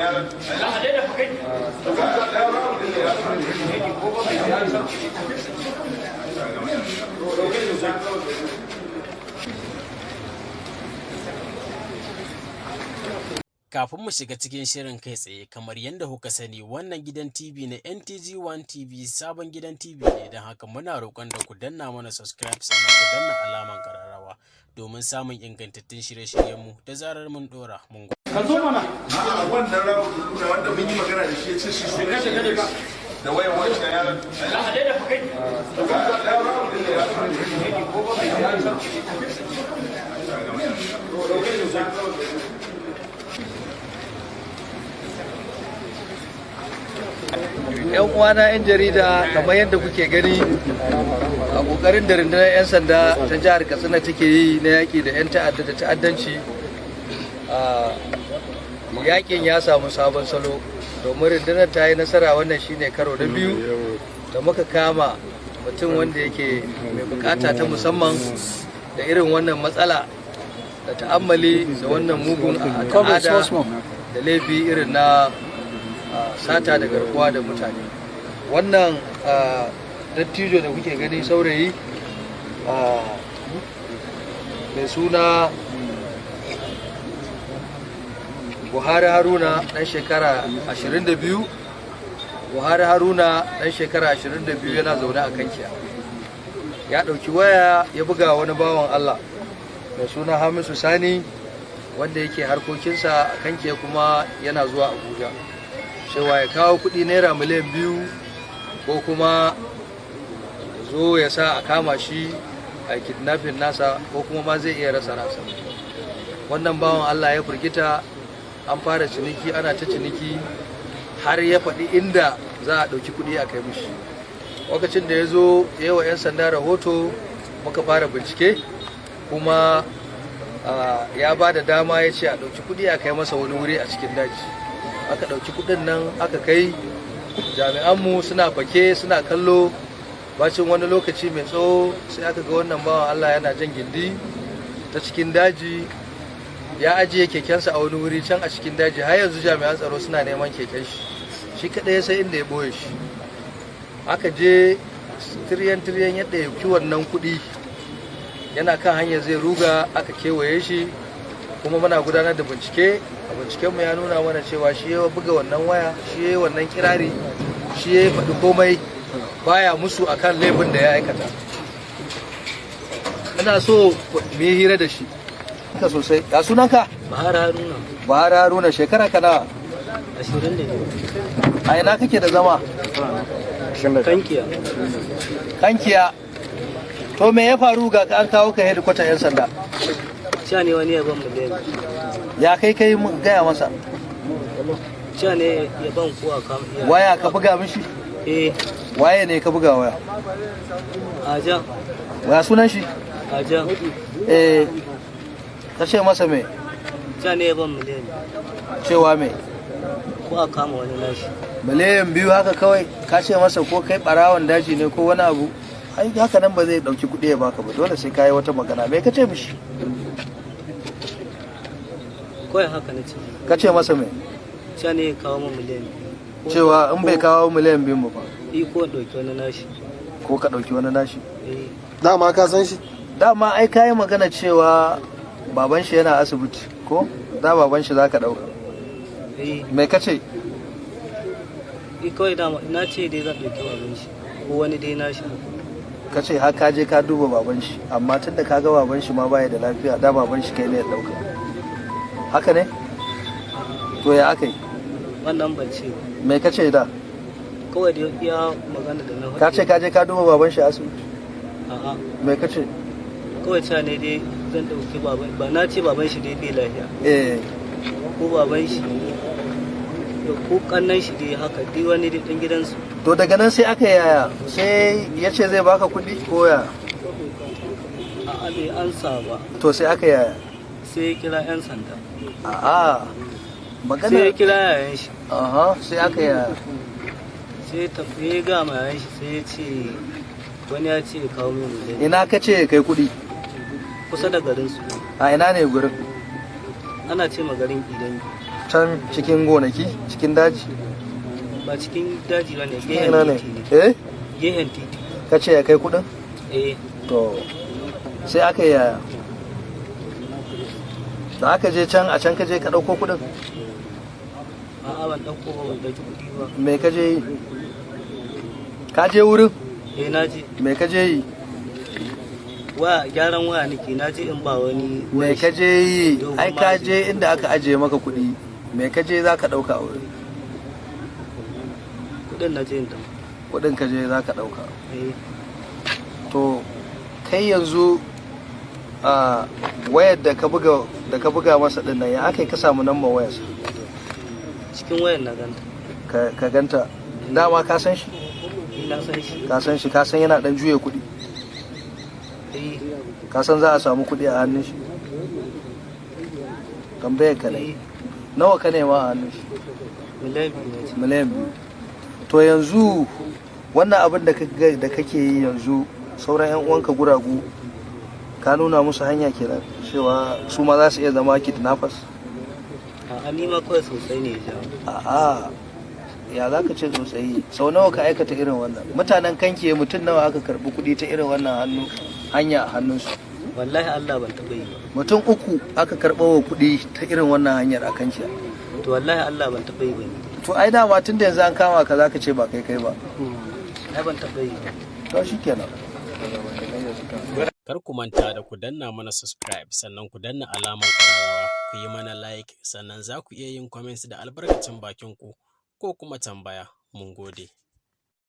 Kafin mu shiga cikin shirin kai tsaye, kamar yadda kuka sani, wannan gidan TV na NTG One TV sabon gidan TV ne, don haka muna roƙon da ku danna mana subscribe, sannan ku danna alaman kararrawa domin samun ingantattun shirye-shiryenmu da zarar mun ɗora. Mun Ka zo mana. A'a, wannan rawar nuna wanda mun yi magana da shi, ya ce shi sai da wayan wancan yaron. Yan uwana 'yan jarida, kamar yadda kuke gani, a kokarin da rundunar 'yan sanda ta jihar Katsina take yi na yaƙi da 'yan ta'adda da ta'addanci, yaƙin ya samu sabon salo domin rundunar ta yi nasara. Wannan shine karo na biyu da muka kama mutum wanda yake mai bukata ta musamman da irin wannan matsala da ta'ammali da wannan mugun ta'ada da laifi irin na sata da garkuwa da mutane. Wannan dattijo da kuke gani, saurayi mai suna Buhari Haruna, ɗan shekara 22, Buhari Haruna, ɗan shekara 22, yana zaune a Kankiya. Ya ɗauki waya ya buga wani bawan Allah mai suna Hamisu Sani, wanda yake harkokinsa a Kankiya kuma yana zuwa Abuja, cewa ya kawo kuɗi naira miliyan 2 ko kuma zo ya sa a kama shi a kidnapping nasa, ko kuma ma zai iya rasa ransa. Wannan bawan Allah ya firgita. An fara ciniki, ana ta ciniki har ya faɗi inda za a ɗauki kuɗi a kai mishi. Lokacin da ya zo ya wa 'yan sanda rahoto, muka fara bincike, kuma ya ba da dama, ya ce a ɗauki kuɗi a kai masa wani wuri a cikin daji. Aka ɗauki kuɗin nan aka kai. Jami'anmu suna fake suna kallo. Bacin wani lokaci mai tsawo, sai aka ga wannan bawan Allah yana jan gindi ta cikin daji. Ya ajiye kekensa a wani wuri can a cikin daji. Har yanzu jami'an tsaro suna neman keken shi. Shi kaɗai ya sai inda ya ɓoye shi. Aka je tiryan tiryan yadda ya ki wannan kuɗi, yana kan hanyar zai ruga, aka kewaye shi. Kuma muna gudanar da bincike. A bincikenmu ya nuna mana cewa shi ya buga wannan waya, shi ya yi wannan kirari, shi ya faɗi komai, baya musu akan laifin da ya aikata. Ina so mu yi hira da shi ka sosai. Ya sunanka? Bahar Haruna. Bahar Haruna, shekara ka nawa? 22. A ina kake da zama? Kankiya. Kankiya. To, me ya faru ga ka an kawo ka hedikwatar 'yan sanda? Cewa ne wani ya ban miliyan. Ya kai kai gaya masa? Cewa ne ya ban ko a kam. Waya ka buga mishi? Eh. Waye ne ka buga waya? Aja. Waya sunan shi? Aja. Eh, ka ce masa me? Cewa ne ya ban miliyan. Cewa me? Ko a kama wani nashi. Miliyan 2 haka kawai? Ka ce masa ko kai barawon daji ne ko wani abu? Ai haka nan ba zai dauki kuɗi ya baka ba, dole sai ka yi wata magana. Me ka ce mishi? Kawai haka na ce. Ka ce masa me? Cewa ne ya kawo min miliyan 2. Cewa in bai kawo miliyan 2 ba? Eh, ko ɗauki wani nashi. Ko ka dauki wani nashi? Eh. Dama ka san shi? Dama ai kayi magana cewa baban shi yana asibiti, ko da baban shi zaka dauka? Eh. Me ka ce? Eh, kawai dama na ce dai zan ɗauki baban shi ko wani dai nashi. Ka ce har ka je ka duba baban shi, amma tun da ka ga baban shi ma baya da lafiya, da baban shi kai ne ya dauka. Haka ne? To, ya aka yi? Wannan ban ce ba. Me ka ce da? Kawai dai iya magana da na faɗi. Ka ce ka je ka duba baban shi a asibiti? A'a. Me ka ce? Kawai cewa ne dai zan ɗauki baban, ba na ce baban shi dai bai lafiya. Ko baban shi da ko kannan shi dai, haka dai, wani dai dan gidansu. To, daga nan sai aka yaya? Sai ya ce zai baka kuɗi ko ya? A'a, bai ansa ba. To, sai aka yaya? Sai ya kira 'yan sanda. A'a, magana. Sai ya kira yayan shi. Aha, sai aka yaya? Sai ya tafi ya ga ma yayan shi, sai ya ce wani ya ce ya kawo min miliyan. Ina ka ce kai kuɗi? Kusa da garin su. A ina ne gurin? Ana ce ma garin Idan. Can cikin gonaki, cikin daji? Ba cikin daji ba ne, gehen Ina ne? titi ne. Eh? Gehen titi. Ka ce ya kai kuɗin? Eh. To, sai aka yi yaya? Da aka je can, a can ka je ka ɗauko kuɗin? A'a, ban ɗauko ba, ban ɗauki kuɗi ba. Me ka je yi? Ka je wurin? Eh, na je. Me ka je yi? Waya, gyaran waya nake, na je in ba wani. Me ka je yi? Dogon Ai ka maji. je inda aka ajiye maka kuɗi. Me ka je za ka ɗauka a wurin? Kuɗin na je in ɗauka. Kuɗin ka je za ka ɗauka. Eh. To, kai yanzu a wayar da ka buga masa ɗin nan, ya aka yi ka samu namban wayarsa? Cikin wayar na ganta. Ka ganta. Dama ka san shi? Ni na san shi. Ka san shi, ka san yana ɗan juya kuɗi. Eh. Ka san za a samu kuɗi a hannun shi? Tambayar ka ne. Eh. Nawa ka nema a hannun shi? 2 miliyan na ce. 2 miliyan. To, yanzu wannan abin da kake yi yanzu, sauran yan uwanka guragu ka nuna musu hanya kenan, cewa su ma za su iya zama kidnappers? A'a, ni ma kawai sosai ne ya jawo. A'a, ya za ka ce tsotsayi? Sau nawa ka aikata irin wannan? Mutanen Kankiye mutum nawa aka karbi kuɗi ta irin wannan hannu hanya a hannunsu? Wallahi Allah ban taɓa yi ba. Mutum uku aka karɓo wa kuɗi ta irin wannan hanyar a Kankiya. To, wallahi Allah ban taɓa yi ba ni. To, ai dama tun da yanzu an kama ka, za ka ce ba kai kai ba. Ai ban taɓa yi ba. To, shikenan. Kar ku manta da ku danna mana subscribe, sannan ku danna alamar ƙararrawa, ku yi mana like, sannan za ku iya yin comments da albarkacin bakin ku ko kuma tambaya. Mun gode.